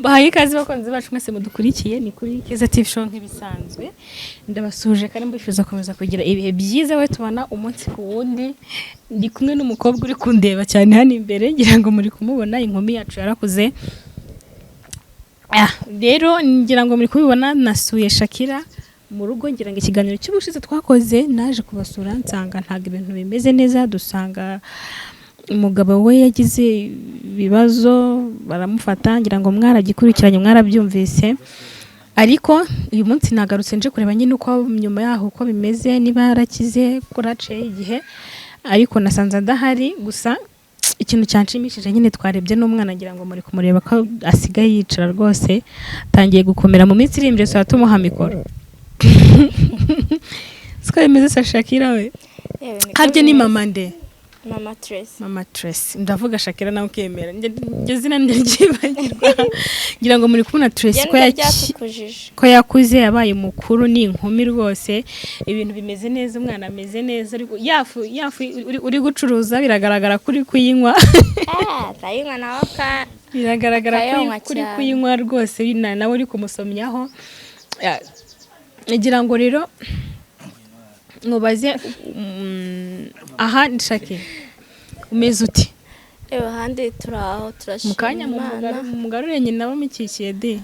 Bahaye ikaze bakunzi bacu mwese mudukurikiye, ni kuri Keza TV Show nk'ibisanzwe. Ndabasuhuje kandi mbifuza gukomeza kugira ibihe byiza we tubana umunsi ku wundi. Ndi kumwe n'umukobwa uri kundeba cyane hano imbere, ngira ngo muri kumubona, inkumi yacu yarakuze. Rero ngira ngo muri kubibona, nasuye Shakira mu rugo. Ngira ngo ikiganiro cy'ubushize twakoze naje kubasura nsanga ntabwo ibintu bimeze neza, dusanga umugabo we yagize ibibazo baramufata, ngira ngo mwaragikurikiranye, mwarabyumvise. Ariko uyu munsi nagarutse nje kureba nyine uko nyuma yaho uko bimeze, niba yarakize, kuko haciye igihe, ariko nasanze adahari. Gusa ikintu cyanshimishije nyine, twarebye n'umwana, ngira ngo muri kumureba ko asigaye yicara rwose, atangiye gukomera. Mu minsi iri imbere tuzaba tumuha mikoro. Siko bimeze se Shakira we? Yewe, niko Harya ni bimeze. Mama nde? Mama Tracy. Mama Tracy. Ndavuga Shakira nawe ukemera. Njye zina ndaryibagirwa. Ngira ngo muri kubona Tracy ko Njye ryatukujije. ko yakuze, yabaye mukuru, ni inkumi rwose, ibintu bimeze neza, umwana ameze neza. Ariko yafu uri gucuruza biragaragara ko uri kuyinywa. Ah, ndayinywa nawe ka Biragaragara ko Akayinywa uri cyane. kuyinywa rwose, nawe uri kumusomyaho. Ngira ngo rero mubaze aha Shaki, umeze uti? Yewe, ahandi turi aho, turashima Mu kanya Imana. Mugarure nyina bamukikiye de.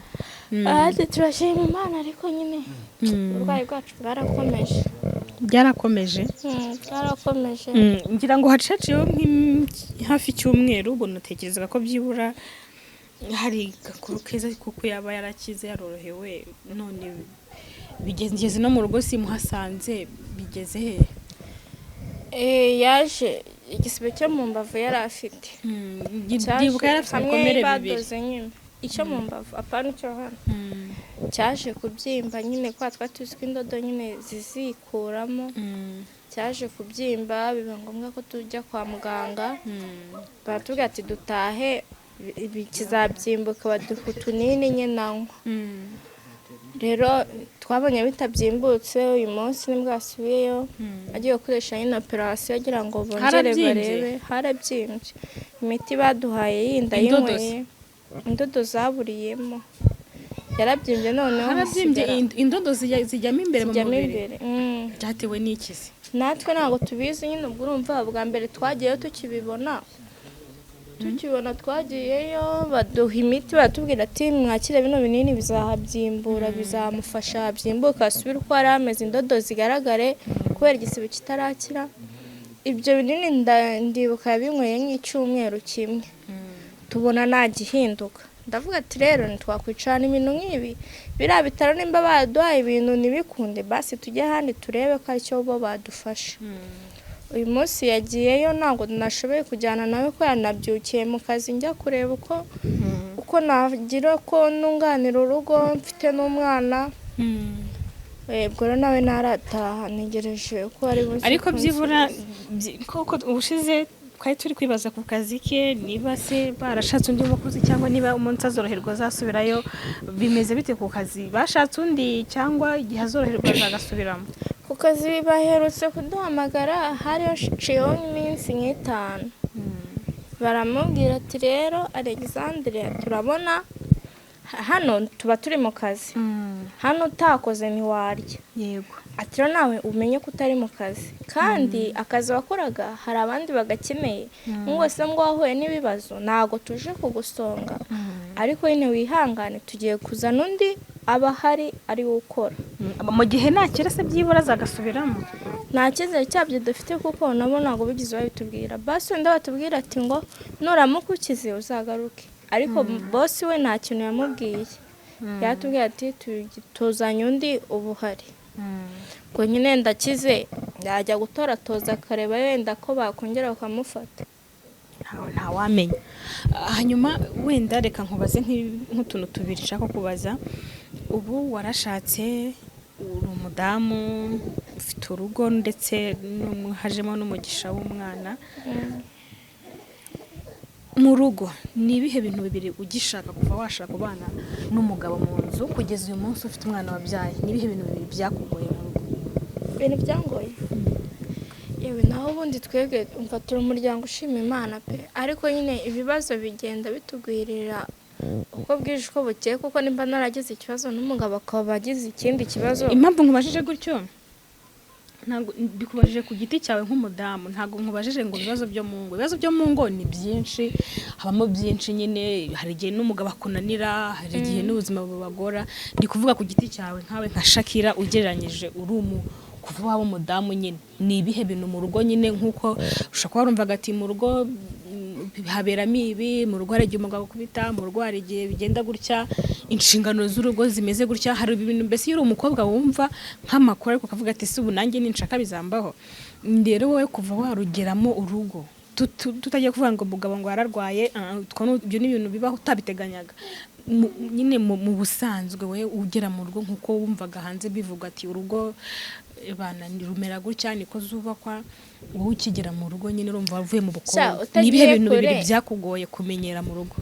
Ahandi turashima Imana, ariko nyine uburwayi bwacu bwarakomeje. Byarakomeje. Bwarakomeje. Ngira ngo hacaciyeho hafi icyumweru, ubu natekerezaga ko byibura hari gakuru keza kuko yaba yarakize, yarorohewe. None bigeze no mu rugo simuhasanze, bigeze he? Yaje igisebe cyo mu mbavu yari afite. Ndibuka yari afite hamwe ibikomere bibiri. Badoze nyine icyo mu mbavu, apana icyo hano. Cyaje kubyimba nyine, kwa twari tuzi ko indodo nyine zizikuramo. Cyaje kubyimba, biba ngombwa ko tujya kwa muganga. Baratubwira ati dutahe, kizabyimbuka, baduha utunini nyine anywa. Rero twabonye bitabyimbutse, uyu munsi nibwo yasubiyeyo agiye gukoresha nyine operasiyo agira ngo bongere Harabyimbye? barebe. Harabyimbye. Imiti baduhaye yindi Indodo ayinyweye, indodo zaburiyemo, yarabyimbye noneho Harabyimbye? hasigara- Indodo zijyamo imbere mu zijyamo mubiri? imbere. Byatewe n'iki se? Natwe ntabwo tubizi nyine. Ubwo urumva bwa mbere twagiyeyo tukibona twagiyeyo baduha imiti, baratubwira ati mwakire bino binini, bizahabyimbura, bizamufasha habyimbuka, asubire uko yari ameze, indodo zigaragare kubera igisebe kitarakira. Ibyo binini ndibuka yabinyweye nk'icyumweru kimwe, tubona nta gihinduka. Ndavuga ati rero ntitwakwicarana ibintu nk'ibi, biriya bitaro nimba baduhaye ibintu ntibikunde, basi tujye ahandi turebe ko aricyo bo badufasha. Uyu munsi yagiyeyo, ntabwo nashoboye kujyana nawe ko yanabyukiye mu kazi, njya kureba uko nagira ko nunganira urugo, mfite n'umwana. Ubwo rero nawe ntarataha, ntegereje uko ari buze Ariko byibura kunsubiza. Koko ubushize twari turi kwibaza ku kazi ke, niba se barashatse undi mukozi cyangwa niba umunsi azoroherwa azasubirayo. Bimeze bite ku kazi? Bashatse undi cyangwa igihe azoroherwa azagasubiramo? Ku kazi baherutse kuduhamagara, hari haciyeho nk'iminsi nk'itanu, baramubwira ati rero Alexandre, turabona hano tuba turi mu kazi, hano utakoze ntiwarya. Ati rero nawe umenye ko utari mu kazi, kandi akazi wakoraga hari abandi bagakeneye, nk'ubwo se ngo wahuye n'ibibazo, ntabwo tuje kugusonga, ariko nyine wihangane, tugiye kuzana undi aba ahari ari we ukora. Mu gihe nakira se byibura azagasubiramo? Nta cyizere cyabyo dufite, kuko nabo ntabwo bigeze babitubwira. Basi wenda batubwira ati ngo nuramuka ukize uzagaruke, ariko bosi we nta kintu yamubwiye, yatubwiye ati tuzanye undi uba uhari. Ngo nyine ndakize, yajya gutoratoza akareba wenda ko bakongera bakamufata. Ntawamenya. Hanyuma wenda reka nkubaze nk'utuntu tubiri nshaka kubaza. Ubu warashatse, uri umudamu ufite urugo, ndetse hajemo n'umugisha w'umwana mu rugo. Ni ibihe bintu bibiri ugishaka, kuva washaka kubana n'umugabo mu nzu kugeza uyu munsi ufite umwana wabyaye, ni ibihe bintu bibiri byakugoye mu rugo? Ibintu byangoye, yewe, naho ubundi twebwe umva turi umuryango ushima Imana pe, ariko nyine ibibazo bigenda bitugwirira uko Uko bwije uko bukeye, kuko nimba naragize ikibazo n'umugabo akaba agize ikindi kibazo. Impamvu nkubajije gutyo, ntabwo mbikubajije ku giti cyawe nk'umudamu, ntabwo nkubajije ngo ibibazo byo mu ngo. Ibibazo byo mu ngo ni byinshi, habamo byinshi nyine. Hari igihe n'umugabo akunanira, hari igihe n'ubuzima bubagora. Ndi kuvuga ku giti cyawe nkawe nka Shakira, ugereranyije uri umu kuva waba umudamu nyine, ni ibihe bintu mu rugo nyine, nk'uko ushobora kuba warumvaga ati mu rugo haberamo ibi, mu rugo hari igihe umugabo akubita, mu rugo hari igihe bigenda gutya, inshingano z'urugo zimeze gutya. Hari ibintu mbese iyo uri umukobwa wumva nk'amakuru, ariko ukavuga ati: "Si ubu nanjye ninshaka bizambaho?" Rero wowe kuva warugeramo urugo, tutagiye kuvuga ngo umugabo ngo yararwaye, ibyo ni ibintu bibaho utabiteganyaga. Nyine mu busanzwe wowe ugera mu rugo nk'uko wumvaga hanze bivuga ati urugo bana rumera gutya, niko zubakwa, wowe ukigera mu rugo nyine urumva wavuye mu Sha, bukobwa, utagiye ni ibihe bintu kure. bibiri byakugoye kumenyera mu rugo?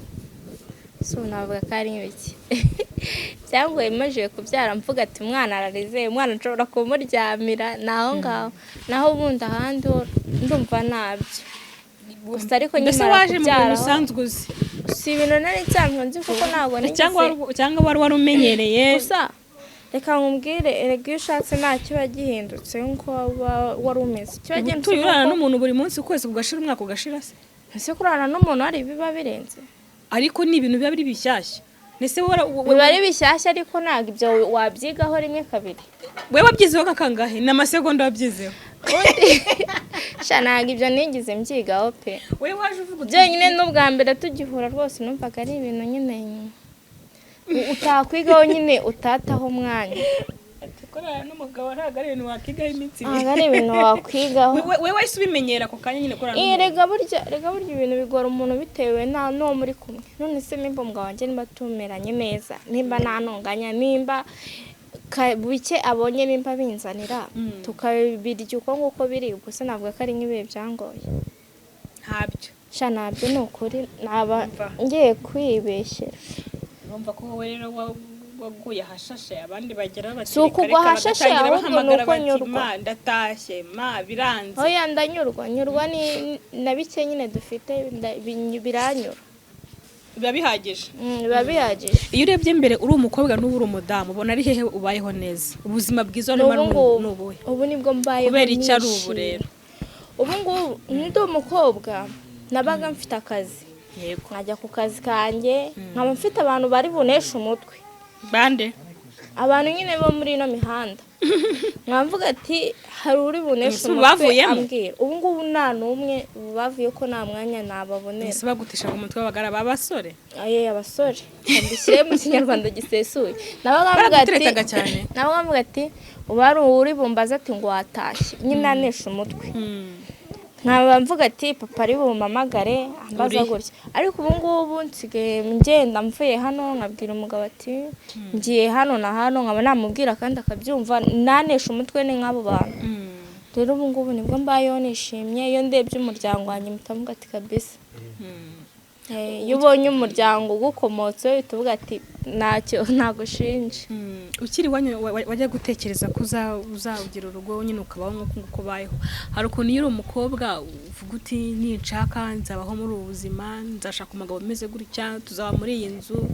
So navuga ko ari nk'ibiki byangoye maze kubyara, mvuga ati umwana ararize, umwana nshobora kumuryamira, ni aho ngaho. Naho ubundi ahandi ho ndumva ntabyo gusa, ariko Mbese nkimara waje mu bintu kubyaraho usanzwe uzi? Si ibintu nari nsanzwe nzi, kuko ntabwo Cyangwa nigeze cyangwa wari umenyereye? Gusa reka nkubwire, erega iyo ushatse nta kiba gihindutse nk'uko waba wari umeze, kiba gihindutse. Utuye urarana Nuko n'umuntu buri munsi, ukwezi kugashira, umwaka ugashira se? Ese kurarana n'umuntu hari ibiba birenze? Ariko ni ibintu biba biri bishyashya. Ese wowe Biba ari bishyashya, ariko ntabwo ibyo wabyigaho rimwe kabiri. Wowe wabyizeho nka kangahe? Ni amasegonda wabyizeho? Ubundi sha, ntabwo ibyo nigeze mbyigaho pe. Wowe waje uvuga uti Byonyine n'ubwa mbere tugihura rwose numvaga ari ibintu nyine utakwigaho nyine, utataho umwanya. Ati kurarana n'umugabo ntabwo ari ibintu wakigaho iminsi ibiri. Ntabwo ari ibintu wakwigaho. Wowe wahise ubimenyera ako kanya nyine kurarana Iyi n'umugabo? Rega burya ibintu bigora umuntu bitewe na n'uwo muri kumwe. None se nimba umugabo wanjye, nimba tumeranye neza, nimba nta ntonganya, nimba bike abonye nimba binzanira, tukabirya uko nguko biri, ubwo se navuga ko ari nk'ibihe byangoye? Ntabyo. Sha, ntabyo, ni ukuri naba Umva. ngiye kwibeshyera. Urumva ko wowe rero waguye ahashashe, abandi bagera bati Si ukugwa reka reka, ahashashe, bagatangira ahubwo ni bahamagara uko bati nyurwa. Ma ndatashye, ma biranze. Oya, ndanyurwa, nyurwa ni na bike nyine dufite, biranyura. Biba bihagije. Biba bihagije. Iyo urebye mbere uri umukobwa n'ubu uri umudamu, ubona ari hehe ubayeho neza, ubuzima bwiza Ni urimo? ubu ngubu. Ni ubuhe? Ubu nibwo mbayeho Kubera icyo ari ubu nishimye. rero? Ubu ngubu ndi umukobwa nabaga mfite akazi, nkajya ku kazi kanjye, nkaba mfite abantu bari buneshe umutwe. Bande? Abantu nyine bo muri ino mihanda, nkavuga ati hari uri buneshe Ese ubu umutwe bavuyemo? ambwira. Ubu ngubu nta n'umwe, ubu bavuye ko nta mwanya nababonera. Ese bagutisha mu mutwe w'abagara b'abasore? Aye, abasore, mbishyire mu Kinyarwanda gisesuye, nabaga mvuga ati Baraguteretaga cyane? Nabaga mvuga ati ubu hari uri bumbaze ati ngo watashye, nyine anesha umutwe, nkaba mvuga ati papa ari bumpamagare ambaza Uri? gutya. Ariko ubu ngubu nsigaye ngenda mvuye hano nkabwira umugabo ati ngiye hano na hano, nkaba namubwira kandi akabyumva, nanesha umutwe. Ni nk'abo bantu rero. Ubu ngubu nibwo mbayeho nishimye. Iyo ndebye umuryango wanjye mpita mvuga ati kabisa. Iyo ubonye umuryango ugukomotse uhita uvuga ati ntacyo nagushinja. Ukiri iwanyu wajya gutekereza ko uzawugira urugo nyine ukabaho nk'uko nguko ubayeho? Hari ukuntu iyo uri umukobwa uvuga uti ninshaka nzabaho muri ubu buzima, nzashaka umugabo umeze gutya, tuzaba muri iyi nzu,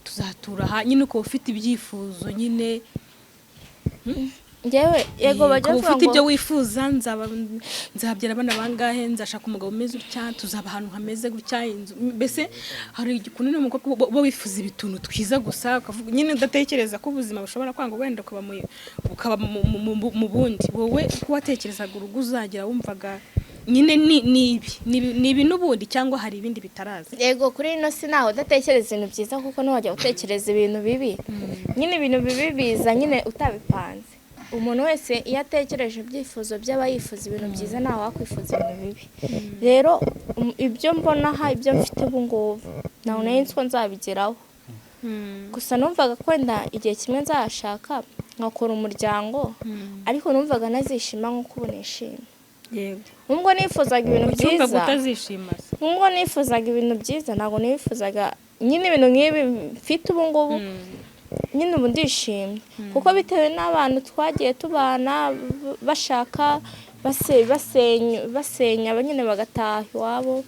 tuzatura aha, nyine ukaba ufite ibyifuzo nyine. Njyewe yego, bajya Ukaba bavuga ufite ibyo ngo wifuza, nzaba nzabyara abana bangahe, nzashaka umugabo umeze utya, tuzaba ahantu hameze gutya, inzu. Mbese hari ukuntu uri umukobwa uba wifuza ibituntu twiza gusa, ukavuga nyine udatekereza ko ubuzima bushobora kwanga, wenda ukaba mu bundi. Wowe uko watekerezaga urugo uzagera, wumvaga nyine ni ibi n'ubundi, cyangwa hari ibindi bitaraza? Yego, kuri ino si ntawe udatekereza ibintu byiza, kuko ntiwajya gutekereza ibintu bibi. Nyine ibintu bibi biza nyine utabipanze. Umuntu wese iyo atekereje ibyifuzo bye aba yifuza ibintu byiza, ntawe wakwifuza ibintu bibi. Rero ibyo mbona aha, ibyo mfite ubu ngubu, ntabwo nari nzi ko nzabigeraho. Gusa numvaga ko wenda igihe kimwe nzashaka nkakora umuryango, ariko numvaga nazishima nk'uko ubu nishimye. Nubwo nifuzaga ibintu Ucyumva byiza, utazishima se? nubwo nifuzaga ibintu byiza, ntabwo nifuzaga nyine ibintu nk'ibi mfite ubu ngubu. Nyine ubu ndishimye kuko bitewe n'abantu twagiye tubana, bashaka Basenya nyine bagataha iwabo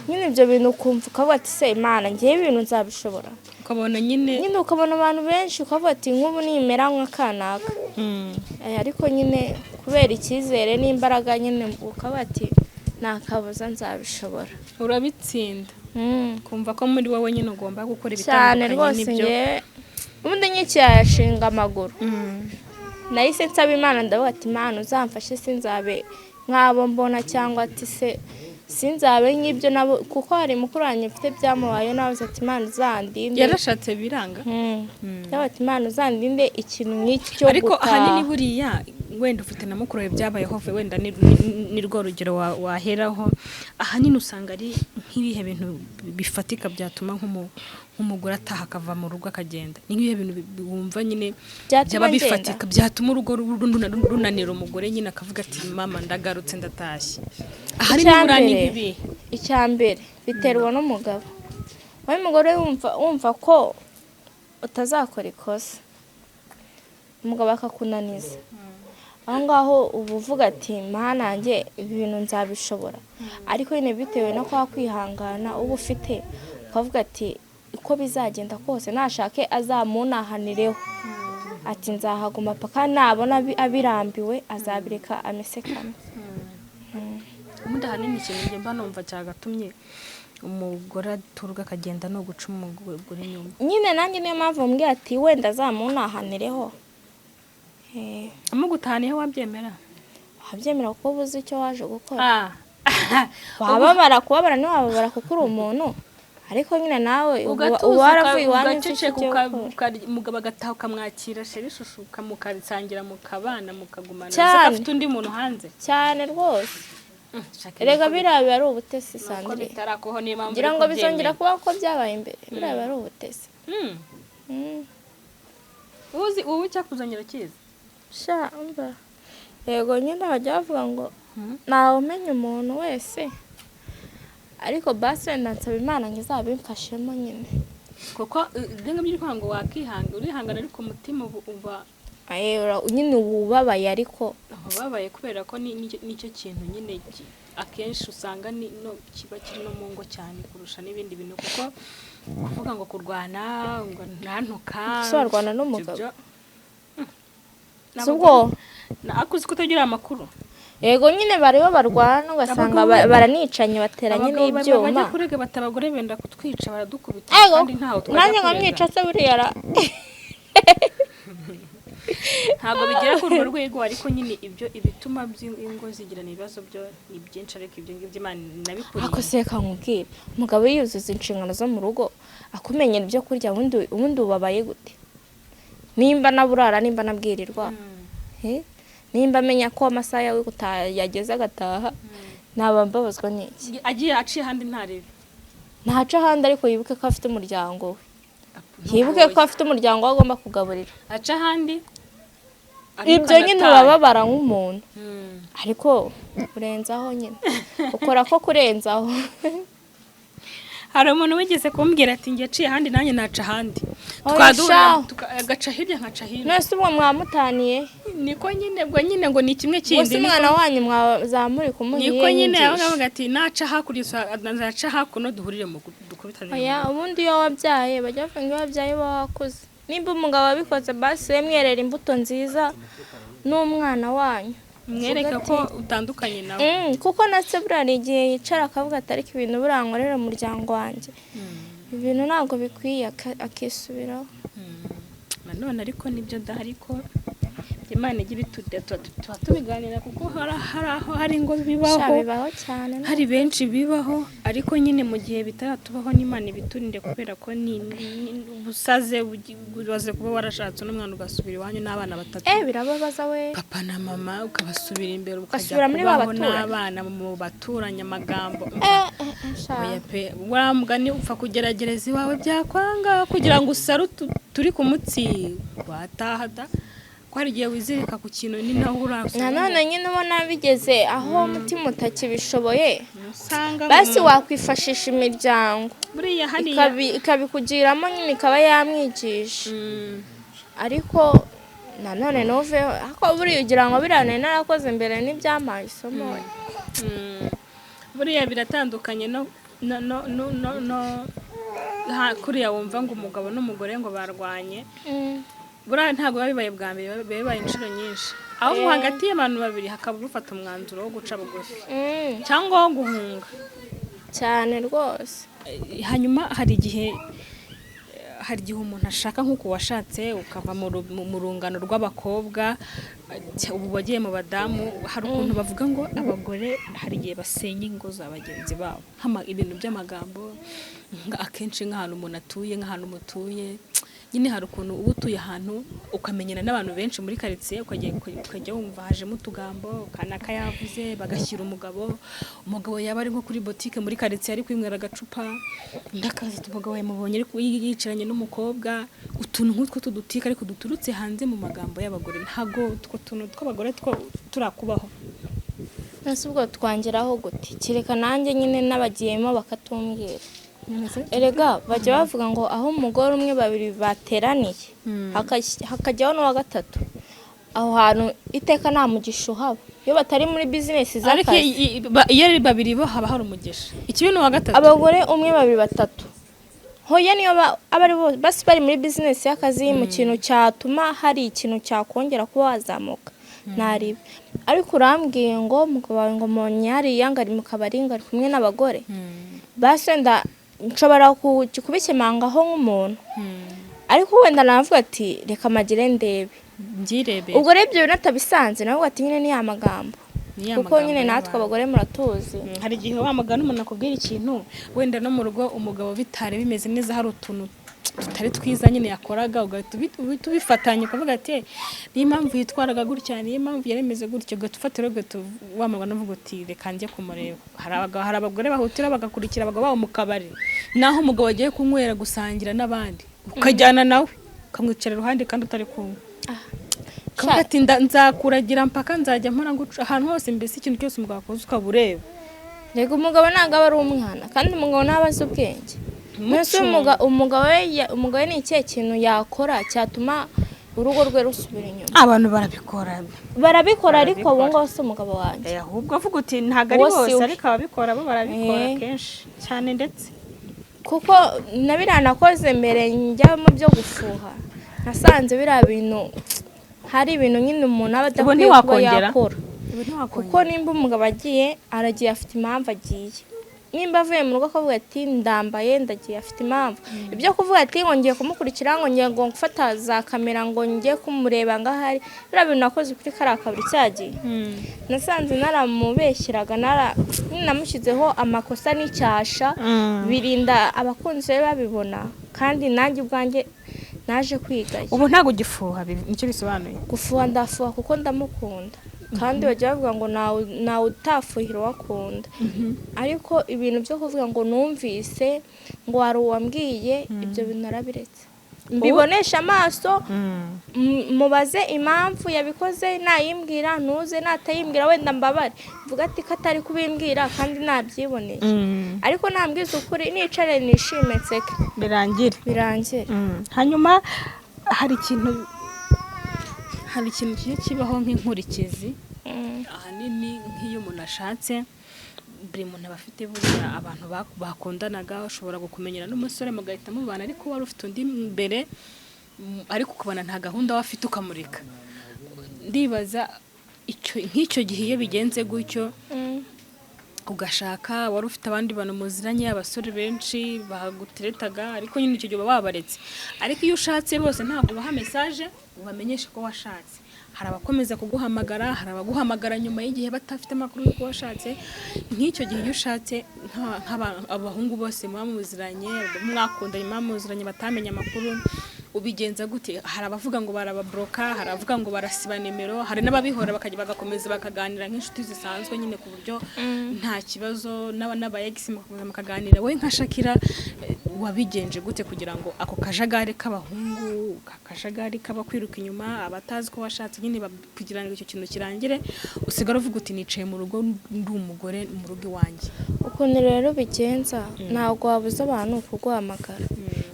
nyine. Ibyo bintu ukumva ukavuga ati: "Se Imana, ngewe ibintu nzabishobora?" Ukabona nyine Nyine ukabona abantu benshi, ukavuga ati: "Nk'ubu nimera nka kanaka." Ariko nyine kubera icyizere n'imbaraga nyine, ukavuga ati: "Nta kabuza nzabishobora." Urabitsinda. Kumva ko muri wowe nyine ugomba gukora Cyane ibitandukanye rwose. n'ibyo. Ngewe ubundi nkikiyashinga amaguru, nahise nsaba Imana, ndavuga ati: "Imana, uzamfashe sinzabe nk'abo mbona," cyangwa ati: "Se sinzabe nk'ibyo nabo," kuko hari mukuru wanjye mfite byamubayeho. Nawe ati: "Imana, uzandinde." Yarashatse biranga. Ndavuga ati: "Imana, uzandinde ikintu nk'iki cyo Ariko gutaha." ahanini buriya wenda ufite na mukuru wawe byabayeho, wenda ni rwo rugero waheraho. ahanini usanga ari nk'ibihe bintu bifatika byatuma nk'umugore ataha akava mu rugo akagenda? Ni nk'ibihe bintu wumva nyine Byatuma byaba ngenda? bifatika byatuma urugo runanira umugore nyine akavuga ati: "Mama, ndagarutse, ndatashye"? Ahanini Icya buriya ni mbere- nk'ibihe? Icya mbere biterwa n'umugabo. Wowe mugore wumva ko utazakora ikosa, umugabo akakunaniza aho ngaho, uba uvuga ati: "Mana yanjye, ibi bintu nzabishobora?" Ariko nyine bitewe no kwa kwihangana uba ufite, ukavuga ati: "Uko bizagenda kose, nashake azamunahanireho," ati: "Nzahaguma paka nabona abirambiwe, azabireka amesekane." Ubundi ahanini ikintu njye mba numva cyagatumye umugore aturuka akagenda ni uguca umugore inyuma. Nyine nanjye niyo mpamvu mbwira ati: "Wenda azamunahanireho." Amugutahaniyeho wabyemera? Wabyemera kuko uba uzi icyo waje gukora. Wababara, kubabara ntiwababara kuko uri umuntu, ariko nyine nawe uba Ugatuza, uba waravuye iwanyu uzi icyo ugaceceka, ugiye gukora. Umugabo agataha ukamwakira, chéri, chouchou, mukasangira, mukabana, mukagumana. Cyane. Uzi ko afite undi muntu hanze. Cyane rwose. Erega biriya biba ari ubutesi. Nuko Sandrine, bitarakubaho, niyo mpamvu ngira uri ngo bizongera kubyemera. kuba uko byabaye imbere. Biriya biba ari ubutesi. Uzi ubu icyakuzanye urakizi. Sha umva, yego nyine bajya bavuga ngo ntawe umenya umuntu wese, ariko basi wenda nsaba Imana ngo izabimfashemo nyine. Kuko ibyo ngibyo uri kuvuga ngo wakihanga, urihangana, ariko umutima uba Aye, nyine uba ubabaye ariko ubabaye kubera ko nicyo kintu nyine akenshi usanga ni no kiba kiri no mu ngo cyane kurusha n'ibindi bintu, kuko kuvuga ngo kurwana ngo ntantuka. Ese warwana n'umugabo? Ibyo Si ubwo akuzi kutagira amakuru. Yego nyine bariho barwana, ugasanga Abagabo baranicanye, bateranye Abagabo n'ibyuma. bajya kurega bati: "Abagore benda kutwica, baradukubita," Ego, kandi ntaho twajya nanjye kurega. nkamwica se buriya ra? Ntabwo bigera kuri urwo rwego, ariko nyine ibyo ibituma ingo zigirana ibibazo byo ni byinshi, ariko ibyo ngibyo Imana inabikuriye. Ako se reka nkubwire, umugabo yiyuzuza inshingano zo mu rugo, akumenyera ibyo kurya, ubundi ubabaye gute? Nimba naburara, nimba nabwirirwa, nimba amenya ko amasaha yawe gutaha yageze agataha, naba mbabazwa n'iki? Agiye aciye ahandi ntarebe. Ntaca ahandi, ariko yibuke ko afite umuryango we, yibuke ko afite umuryango we agomba kugaburira. Aca ahandi ariko Ibyo nyine anatahe. urababara nk'umuntu, ariko urenzaho nyine, ukora ko kurenzaho. Hari umuntu wigeze kumbwira ati: "Njye aciye ahandi, nanjye naca ahandi." Oya, Twaduhura sha. Agaca hirya nkaca hino. None se ubwo mwamutaniye? Niko nyine, ubwo nyine ngo ni kimwe Ubwo kindi. se umwana wanyu mwazamuri kumuha Niko iyihe nyine nyigisho? avuga ati: "Naca hakurya, naca hakuno, duhurire mu dukubitane." Oya, ubundi iyo wabyaye, bajya bavuga ngo iyo wabyaye uba wakuze. Nimba umugabo wabikoze, basi we mwerera imbuto nziza n'umwana wanyu. Mwereke Uvuga ko ati, utandukanye nawe. Kuko na se buriya hari igihe yicara akavuga ati: "Ariko ibintu buriya nkorera umuryango wanjye, ibintu ntabwo bikwiye," akisubiraho. Nanone ariko nibyo da, ariko Imana ijya ibitudira, tuba tubiganira, kuko hari aho hari ngo Sha, bibaho. Bibaho cyane. Hari benshi bibaho, ariko nyine mu gihe bitaratubaho n'Imana ibiturinde, kubera ko ni ubusaze ubaze kuba warashatse n'umwana ugasubira iwanyu n'abana batatu. Eh, birababaza we. Papa na mama ukabasubira imbere, ukajya Ugasubira muri ba kubaho baturanyi. n'abana mu baturanyi amagambo. Eh, sha. Oya pe, wa mugani upfa kugeragereza iwawe byakwanga kugira ngo usare turi ku mutsi wataha da, ko hari igihe wizirika ku kintu ni naho urasanga. Nanone nyine ubona bigeze aho umutima utakibishoboye, Usanga basi wakwifashisha imiryango buriya hariya ikabikugiramo nyine, ikaba yamwigisha. Ariko Nanone nuveho, ariko buriya ugira ngo biriya nari narakoze mbere n'ibyampaye isomo. Buriya biratandukanye no no no no no no kuriya wumva ngo umugabo n'umugore ngo barwanye. Buriya ntabwo biba bibaye bwa mbere, biba bibaye inshuro nyinshi, ahubwo hagati y'abantu babiri hakaba ufata umwanzuro wo guca bugufi cyangwa wo guhunga. Cyane rwose. Hanyuma hari igihe umuntu ashaka, nk'uko washatse ukava mu rungano rw'abakobwa, ubu wagiye mu badamu. Hari ukuntu bavuga ngo abagore hari igihe basenya ingo za bagenzi babo, ibintu by'amagambo, akenshi nk'ahantu umuntu atuye, nk'ahantu mutuye nyine, hari ukuntu uba utuye ahantu ukamenyana n'abantu benshi muri karitsiye, ukajya wumva hajemo utugambo, kanaka yavuze, bagashyira umugabo. Umugabo yaba ari nko kuri botike muri karitsiye ari kwinywera agacupa, undi akaza ati umugabo yamubonye ari yicaranye n'umukobwa. Utuntu nk'utwo tudutika ariko duturutse hanze mu magambo y'abagore, ntabwo utwo tuntu tw'abagore two turakubaho? Ese ubwo twangeraho gute? Kereka nanjye nyine n'abagiyemo bakatumbwira. Erega bajya bavuga ngo aho umugore umwe, babiri bateraniye, hakajyaho n'uwa gatatu, aho hantu iteka nta mugisha uhaba iyo batari muri bizinesi Ariko z'akazi. Iyo ari babiri bo haba hari umugisha, ikibi ni uwa gatatu. Abagore umwe, babiri, batatu, hoya, niyo aba ari bo basi bari muri bizinesi y'akazi, mu kintu cyatuma hari ikintu cyakongera kuba wazamuka, ntaribe. Ariko urambwiye ngo umugabo wawe ngo monyariya ngo ari mu kabari, ngo ari kumwe n'abagore, basi wenda nshobora kubikemangaho nk'umuntu, ariko wenda navuga ati reka magire ndebe. Mbyirebere. Ubwo rero ibyo bintu atabisanze, navuga ati nyine ni ya magambo. Ni ya Kuko magambo nyine natwe y'abantu. abagore muratuzi. Hari igihe wa mugani umuntu akubwira ikintu, wenda no mu rugo umugabo bitari bimeze neza, hari utuntu tutari twiza nyine yakoraga, ugahita uhita ubifatanya ukavuga ati niyo mpamvu yitwaraga gutya, niyo mpamvu yari imeze gutya, ugahita ufata rero, ugahita wa mugani uvuga uti reka njye kumureba. Hari abagore bahutira bagakurikira abagabo babo mu kabari, naho umugabo agiye kunywera, gusangira n'abandi, ukajyana nawe ukamwicara iruhande kandi utari kunywa, ukavuga ati nzakuragira mpaka, nzajya mpora nguca ahantu hose." Mbese ikintu cyose umugabo akoze ukaba ureba. Rega umugabo ntabwo aba ari umwana, kandi umugabo ntaba azi ubwenge. Mbese Muco. Umugabo we ni ikihe kintu yakora cyatuma urugo rwe rusubira inyuma? Abantu barabikora. Barabikora, ariko Barabikora. ubu ngubu si umugabo wanjye. Ahubwo avuga uti ntabwo ari Uwo si bose, we. ariko ababikora bo barabikora kenshi cyane ndetse. Kuko na biriya nakoze mbere njya mu byo gufuha, nasanze biriya bintu, hari ibintu nyine umuntu aba Ubu adakwiye kuba ntiwakongera? yakora. Ubu ntiwakongera. Kuko nimba umugabo agiye, aragiye, afite impamvu agiye. Nimba avuye mu rugo akavuga ati ndambaye ndagiye, afite impamvu. Ibyo kuvuga ati ngo ngiye kumukurikira, ngo ngiye ngo gufata za kamera, ngo ngiye kumureba ngo ahari, biriya bintu nakoze kuri kariya kabari cyagiye, nasanze naramubeshyiraga, namushyizeho amakosa n'icyasha, birinda abakunzi be babibona, kandi nanjye ubwanjye naje kwigaya. Ubu ntabwo ugifuha, nicyo bisobanuye? Gufuha ndafuha kuko ndamukunda, kandi bajya bavuga ngo ntawe utafuhira uwakunda. Ariko ibintu byo kuvuga ngo numvise ngo hari uwambwiye, ibyo bintu narabiretse. Mbibonesha amaso, mubaze impamvu yabikoze, nayimbwira ntuze, natayimbwira wenda mbabare, mvuga ati ko atari kubimbwira kandi nabyiboneye. Ariko nambwiza ukuri, nicare nishime, nseke. Birangire. Birangire. Hanyuma hari ikintu kijya kibaho nk'inkurikizi, ahanini nk'iyo umuntu ashatse, buri muntu aba afite buriya abantu bakundanaga. Ushobora kukumenyera n'umusore mugahita mubana, ariko wari ufite undi mbere, ariko ukabona nta gahunda we afite, ukamureka. Ndibaza nk'icyo gihe iyo bigenze gutyo, ugashaka, wari ufite abandi bantu muziranye, abasore benshi baguteretaga, ariko nyine icyo gihe uba wabaretse. Ariko iyo ushatse bose ntabwo ubaha message ubamenyeshe ko washatse. Hari abakomeza kuguhamagara, hari abaguhamagara nyuma y'igihe badafite amakuru y'uko washatse. Nk'icyo gihe iyo ushatse, abahungu bose muba muziranye, mwakundanye, muba muziranye, batamenye amakuru, ubigenza gute? Hari abavuga ngo barababloka, hari abavuga ngo barasiba nimero, hari n'ababihora bakajya bagakomeza bakaganira nk'inshuti zisanzwe nyine, ku buryo nta kibazo, n'aba ex mugakomeza mukaganira. Wowe nka Shakira, wabigenje gute kugira ngo ako kajagari k'abahungu, akajagari k'abakwiruka inyuma, abatazi ko washatse nyine, kugira ngo icyo kintu kirangire, usigare uvuga uti nicaye mu rugo, ndi umugore mu rugo iwanjye? Ukuntu rero bigenza, ntabwo wabuza abantu kuguhamagara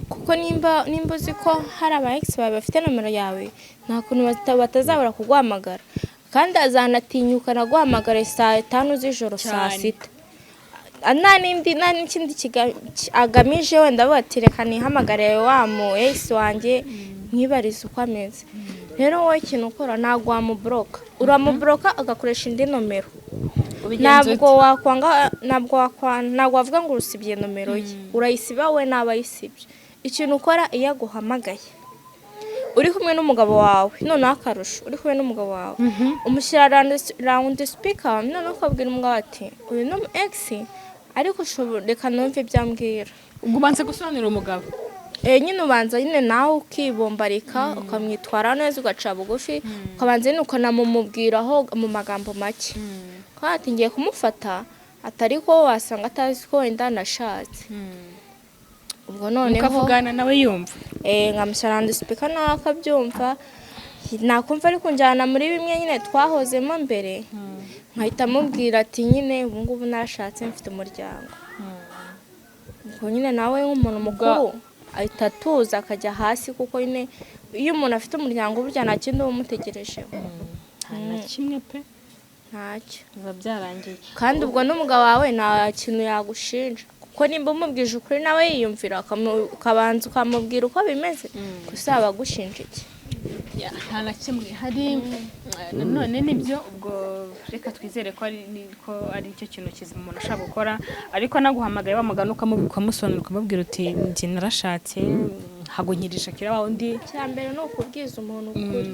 kuko Kuko nimba uzi ko hari aba ex bawe bafite nomero yawe, nta kuntu batazabura kuguhamagara, kandi azanatinyuka naguhamagara saa 5 z'ijoro, saa Cyane. 6, nta n'indi, nta n'ikindi agamije. Wenda avuga ati: "Reka nihamagare wa mu ex wanjye mwibarize uko ameze." Rero wowe ikintu ukora, ntabwo wamublocka, uramublocka agakoresha indi nomero. Ntabwo wakwanga, ntabwo wavuga ngo urusibye nomero ye, urayisiba we naba ayisibye. Ikintu ukora, iyo aguhamagaye uri kumwe n'umugabo wawe, noneho akarusho uri kumwe n'umugabo wawe, umushyira loud speaker, noneho ukabwira umugabo ati: "Uyu ni umu ex, ariko reka numve ibyo ambwira." Ubwo ubanza gusobanurira umugabo? Nyine ubanza nyine nawe ukibombarika, ukamwitwara neza, ugaca bugufi, ukabanza nyine ukanamumubwiraho mu magambo make ko ati: "Ngiye kumufata," atari ko wasanga atazi ko wenda nashatse. Ubwo noneho Mukavugana nawe yumva? Nkamushyira loud speaker, nawe akabyumva. Nakumva ari kunjyana muri bimwe nyine twahozemo mbere, nkahita amubwira ati: "Nyine ubu ngubu narashatse, mfite umuryango." Ubwo nyine nawe nk'umuntu mukuru ahita atuza, akajya hasi, kuko nyine iyo umuntu afite umuryango burya nta kindi uba umutegerejeho. Nta na kimwe pe. Ntacyo. Biba byarangiye. Kandi ubwo n'umugabo wawe nta kintu yagushinja, kuko nimba umubwije ukuri nawe yiyumvira, ukabanza ukamubwira uko bimeze, gusa yaba agushinja iki? Ya, nta na kimwe hari. Nanone nibyo, ubwo reka twizere ko ari ko ari cyo kintu kizima umuntu ashobora gukora. Ariko naguhamagaye wamugana, ukamusobanurira, ukamubwira uti: "Njye narashatse, ntabwo nkirisha kira wa wundi." Icya mbere ni ukubwiza umuntu ukuri.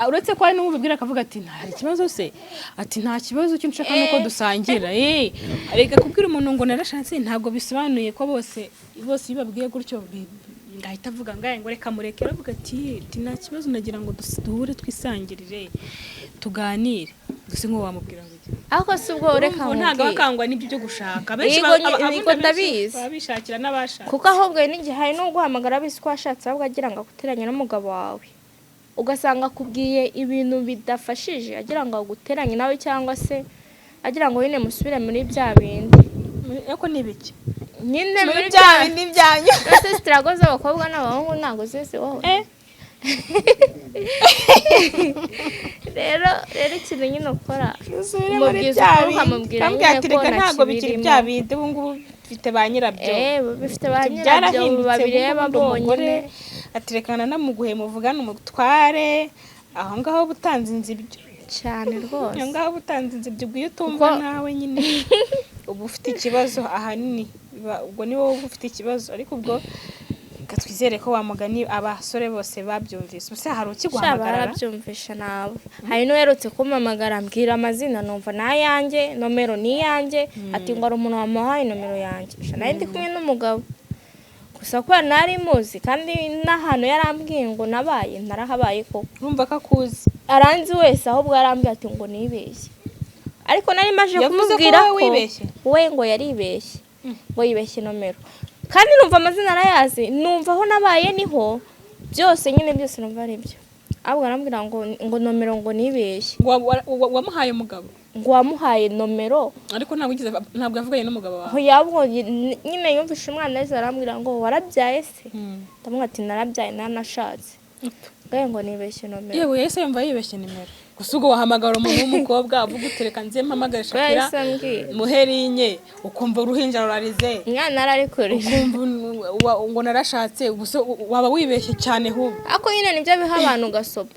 Uretse ko hari n'umubwira akavuga ati: "Nta ikibazo se?" Ati: "Nta kibazo, icyo nshaka nuko dusangira." Reka kubwira umuntu ngo narashatse ntabwo bisobanuye ko bose bose iyo babwiye gutyo ngahita avuga ngo ngo reka mureke. Aravuga ati: "Nta kibazo, nagira ngo duhure, twisangirire, tuganire." Gusa nk'uwo wamubwira ngo iki? Ariko si ubwo reka Urumva ntabwo nkubwire. bakangwa n'ibyo byo gushaka benshi. Yego, abundi yego, abenshi ndabizi. baba bishakira n'abashaka. Kuko ahubwo hari n'igihe, hari n'uguhamagara abizi ko washatse, ahubwo agira ngo aguteranye n'umugabo wawe, ugasanga akubwiye ibintu bidafashije, agira ngo aguteranye nawe, cyangwa se agira ngo nyine musubire muri bya bindi. Ariko ni ibiki? Nyine Muri bya bindi byanyu. Ese struggle z'abakobwa n'abahungu ntabwo zizi wowe? Eh. Rero ikintu nyine ukora, Usubire muri umubwiza bya ukuri, bindi. ukamubwira Ukambwira nyine ati ko reka nta ntabwo bikiri kibirimo. bya bindi, ubu ngubu bifite ba nyirabyo. Bifite ba nyirabyo Byarahindutse. babireba Ubu ngubu ndi umugore. bonyine. Ati: "Reka nanamuguhe muvugane umutware aho ngaho." Uba utanze inzibyo. Cyane rwose. Aho ngaho uba utanze inzibyo. Ubwo iyo utumva nawe nyine uba ufite ikibazo ahanini. Ubwo ni wowe uba ufite ikibazo. Ariko ubwo reka twizere ko wa mugani abasore bose babyumvise. Ubuse hari Sha, ukiguhamagara? Barabyumvisha nawe. Hari n'uherutse kumpamagara, ambwira amazina, numva ni ayanjye, nomero ni iyanjye, ati ngo hari umuntu wamuhaye nomero yanjye. Sha, nari ndi kumwe n'umugabo gusa, kubera nari muzi, kandi n'ahantu yarambwiye ngo nabaye narahabaye koko. Urumva ko akuzi. Aranzi wese. Ahubwo yarambwiye ati ngo nibeshye, ariko nari maje Yavuze ko kumubwira wowe ko wibeshye? We ngo yaribeshye, ngo yibeshye nomero, kandi numva amazina arayazi, numva aho nabaye niho, byose nyine byose numva ari byo. Ahubwo arambwira ngo nomero ngo nibeshye. Ngo wamuhaye umugabo? Ngo wamuhaye nomero. Ariko ntabwo yavuganye n'umugabo wawe? Aho yabonye nyine, yumvishe umwana wese, arambwira ngo: "Warabyaye se?" Ndamubwira ati: "Narabyaye, naranashatse." Ngo nibeshye nomero. Yewe, yahise yumva yibeshye nimero. Gusa ubwo wahamagara umuntu w'umukobwa avuga uti: "Reka nze mpamagare Ko Shakira yahise ambwira. muherinye," ukumva uruhinja rurarize. Umwana arari kurira. Ukumva ngo narashatse. Ubuse waba wibeshye cyane hubwo. Ariko nyine nibyo biha abantu gasopo.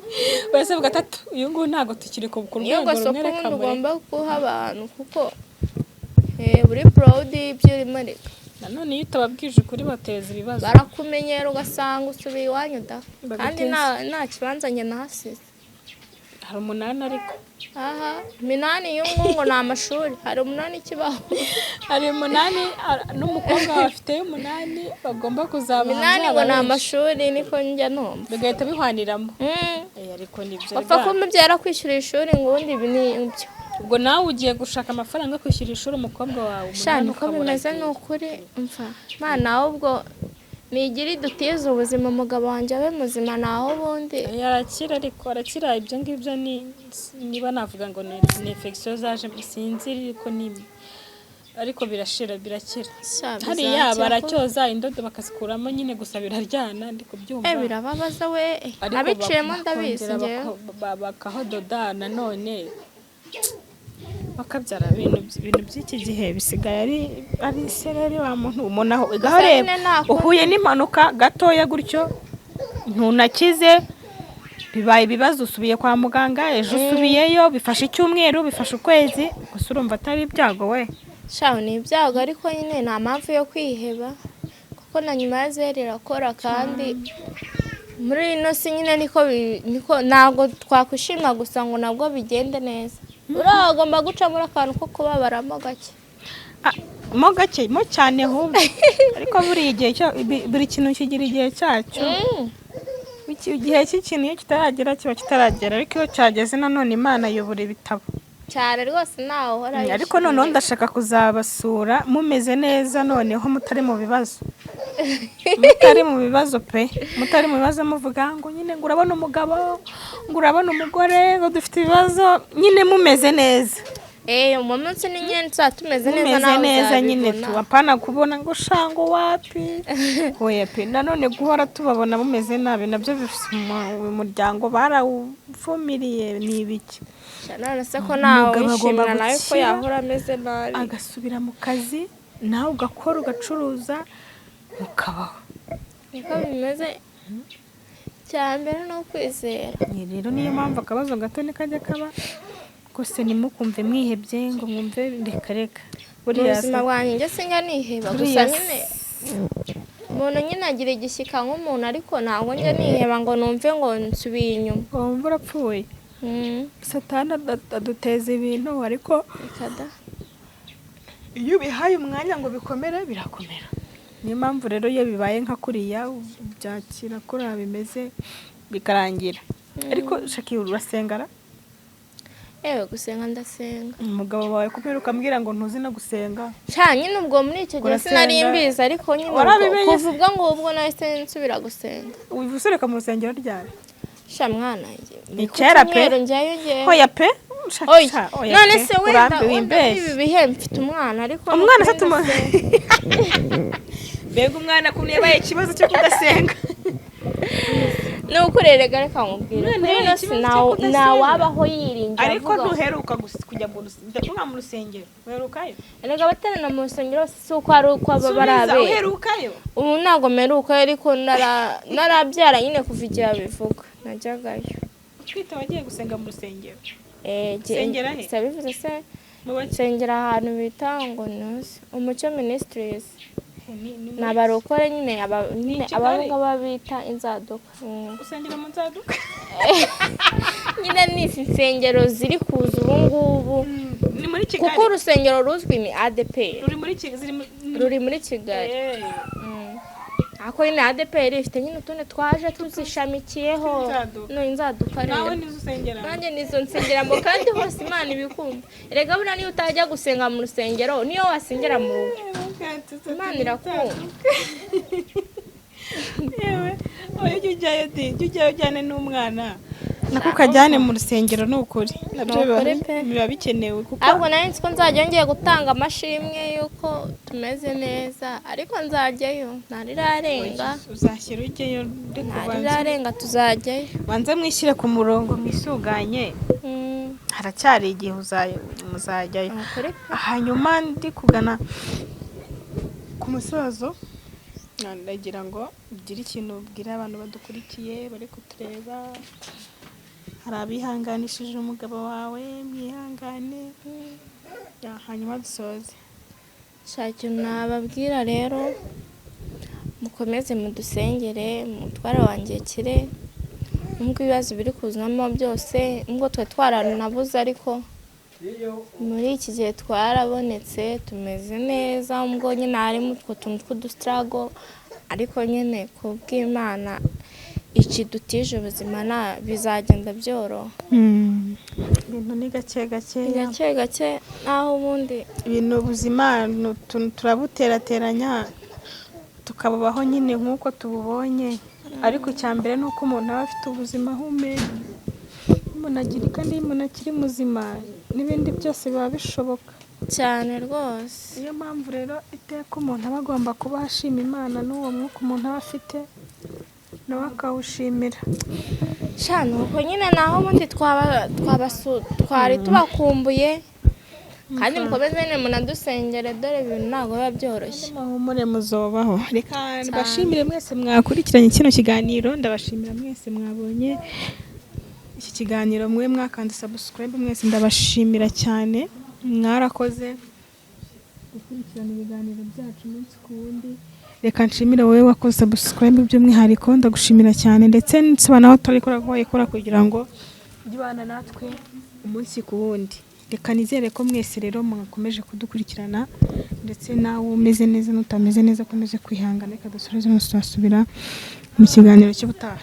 Wese avuga atatu uyu nguyu ntabwo tukiri ku Niyo rwego gasopo rumwe, reka ubundi mureke. ugomba guha abantu, kuko uri proud y'ibyo urimo reka. Nanone iyo utababwije ukuri bateza ibibazo. Barakumenyera, ugasanga usubiye iwanyu da, kandi Bagateza. nta kibanza njye nahasize. Hari umunani ariko. Aha 8 y'ubu ngo ni amashuri, hari 8 ikibaho? Hari 8, n'umukobwa bafite 8 bagomba kuzabaha. 8 ngo ni benshi. amashuri, niko njya numva. Bigahita bihwaniramo. Ariko nibyo. Bapfa Rega. kuba umubyeyi arakwishyura ishuri, ngo ubundi ibi ni ibyo. Ubwo nawe ugiye gushaka amafaranga yo kwishyura ishuri umukobwa wawe Sha, 8 niko ukabura bimeze. agiye. Ni ukuri mva mana, ahubwo nigire idutize ubuzima, umugabo wanjye abe muzima, naho ubundi. Arakira, ariko arakira. Ibyo ngibyo ni niba navuga ngo ni infection zaje, sinzi, ariko ni Ariko birashira, birakira. Sha, Hariya bizakira ko- baracyoza indodo bakazikuramo nyine, gusa biraryana, ndi kubyumva. Eh, birababaza we. Ariko Nabiciyemo, ndabizi. bakongera Ngewe bakahododa nanone bakabyara. Ibintu by'iki gihe bisigaye ari isereri wa muntu. Umuntu aho gaho, Gusa reba, nyine nta kundi. uhuye n'impanuka gatoya gutyo, ntunakize, bibaye ibibazo, usubiye kwa muganga ejo, usubiyeyo, bifashe icyumweru, bifashe ukwezi gusa. Urumva atari ibyago we? Sha, ni ibyago, ariko nyine nta mpamvu yo kwiheba, kuko na nyuma ya zero irakora. Kandi muri ino si nyine niko ntabwo twakwishima gusa ngo nabwo bigende neza. Uriya agomba gucamo akantu ko kubabaramo gake. Ah, mo gake, mo cyane ahubwo. Ariko buriya igihe cyo buri kintu kigira igihe cyacyo. Igihe cy'ikintu iyo kitaragera kiba kitaragera, ariko iyo cyageze nanone Imana ayobora ibitabo. Cyane rwose, ntawe uhora Ariko noneho ndashaka kuzabasura mumeze neza, noneho mutari mu bibazo, mutari mu bibazo pe, mutari mu bibazo muvuga ngo nyine ngo urabona umugabo, ngo urabona umugore, ngo dufite ibibazo. Nyine mumeze neza. Eh, mu munsi ni nyine tuzaba tumeze neza. Mumeze Nawe neza nyine uzabibona. tu, apana kubona ngo shango wapi, oya pe. Nanone guhora tubabona mumeze nabi nabyo bifite umuryango barawuvumiriye, ni ibiki? Sha, none se ko ntawe Umugabo agomba wishimira nawe ko gukira, yahora ameze nabi? agasubira mu kazi, nawe ugakora, ugacuruza, mukabaho. Niko bimeze, cya mbere ni ukwizera. Ni rero niyo mpamvu akabazo gato nikajya kaba gusa ntimukumve mwihebye ngo mwumve reka reka. Mu Buriya buzima bwanjye njye sinjya niheba gusa. Buriya Nyine umuntu nyine agira igishyika nk'umuntu, ariko ntabwo njya niheba ngo numve ngo nsubiye inyuma. Ngo wumve urapfuye. Satani aduteza ibintu, ariko Reka da. iyo ubihaye umwanya ngo bikomere, birakomera. Niyo mpamvu rero iyo bibaye nka kuriya byakira kuriya bimeze bikarangira. Ariko Shakira, urasengara? Yewe, gusenga ndasenga. Umugabo wawe kubera ukambwira ngo ntuzi no gusenga. Sha, nyine ubwo muri icyo gihe Urasenga? sinari mbizi, ariko nyine ubwo Warabimenye? kuva ubwo ngubwo nahise nsubira gusenga. Usureka mu rusengero ryari? Sha mwana, Ni kera pe. ku cyumweru njyayo ngewe. Hoya pe. Oya, Sha, oya none pe. se wenda Urambiwe wenda muri imbeshyi. ibi bihe mfite umwana, ariko Umwana se nukuri tuma ndasenga. Mbega umwana ukuntu yabaye ikibazo cyo kudasenga! Ni ukuri erega, reka nkubwire. Umwana Kuri yabaye ino si ikibazo cyo kudasenga. ntawabaho yiringira Ariko avuga ngo- ntuheruka kujya mu ndavuga mu rusengero, uherukayo? Erega abaterana mu rusengero bose si uko ari uko baba bari Subiza, abera. uherukayo? Ubu ntabwo mperuka, ariko narabyara nyine, kuva igihe abivuga najyagayo. Utwite wagiye gusenga mu rusengero? Eh, Usengera he? Sabivuze se? Mu baki? Nsengera ahantu bita ngo ntuzi, Umucyo Ministries. Ni Ni abarokore nyine, aba nyine Kigali? aba ngaba bita inzaduka. Usengera mu nzaduka? Nyine ni izi nsengero ziri kuza ubu ngubu. Ni muri Kigali? Kuko urusengero ruzwi ni ADEPR. Ruri muri Kigali, ziri muri Ruri muri Kigali. Ariko nyine ADEPR ifite nyine utundi twaje tuzishamikiyeho. Inzaduka. No inzaduka Nawe rero. nizo usengera? Nanjye nizo nsengeramo, kandi hose Imana ibikumva. Erega buriya niyo utajya gusenga mu rusengero, niyo wasengera mu rugo, Imana irakumva. Yewe, oya, ujya ujyayo di, jya ujyayo ujyane n'umwana, nako kajyane mu rusengero, ni ukuri nabyo Ni biba ukuri pe. biba bikenewe kuko Ahubwo nari nzi ko nzajya ngiye gutanga amashimwe y'uko tumeze neza, ariko nzajyayo ntarirarenga. Uzashyira ujyeyo, reka ubanze Ntarirarenga, tuzajyayo. Banze mwishyire ku murongo, mwisuganye. Haracyari igihe, muzajyayo. Ni ukuri pe. Hanyuma ndi kugana ku musozo, ndagira ngo ugire ikintu ubwira abantu badukurikiye, bari kutureba. Hari abihanganishije umugabo wawe, mwihangane. Ya, hanyuma dusoze. Sha, ikintu nababwira rero, mukomeze mudusengere umutware wanjye kire, nubwo ibibazo biri kuzamo byose, nubwo twe twaranabuze, ariko muri iki gihe twarabonetse, tumeze neza, nubwo nyine harimo utwo tuntu tw'udu struggle, ariko nyine ku bw'Imana ikidutije ubuzima nta bizagenda byoroha. Ibintu ni gake gakeya. Gake gake, naho ubundi Ibintu, ubuzima ni utuntu turabuterateranya tukabubaho nyine nk'uko tububonye, ariko icya mbere ni uko umuntu aba afite ubuzima ahumeka. Umuntu agira, kandi iyo umuntu akiri muzima n'ibindi byose biba bishoboka. Cyane rwose. Niyo mpamvu rero iteka umuntu aba agomba kuba ashima Imana, n'uwo mwuka umuntu aba afite nawe akawushimira. Sha, nuko nyine, naho ubundi twari tubakumbuye, kandi mukomeze nyine munadusengere, dore ibintu ntabwo biba byoroshye. Muhumure, muzobaho. Reka mbashimire mwese mwakurikiranye kino kiganiro. Ndabashimira mwese mwabonye iki kiganiro, mwe mwakanze subscribe mwese, ndabashimira cyane, mwarakoze gukurikirana ibiganiro byacu umunsi ku wundi. Reka nshimire wowe wakoze subscribe by'umwihariko, ndagushimira cyane, ndetse nsaba nawe utarikora ko wayikora kugira ngo ujye ubana natwe umunsi ku wundi. Reka nizere ko mwese rero mwakomeje kudukurikirana, ndetse nawe umeze neza n'utameze neza akomeze kwihangana. Reka dusoreze, tuzasubira mu kiganiro cy'ubutaha.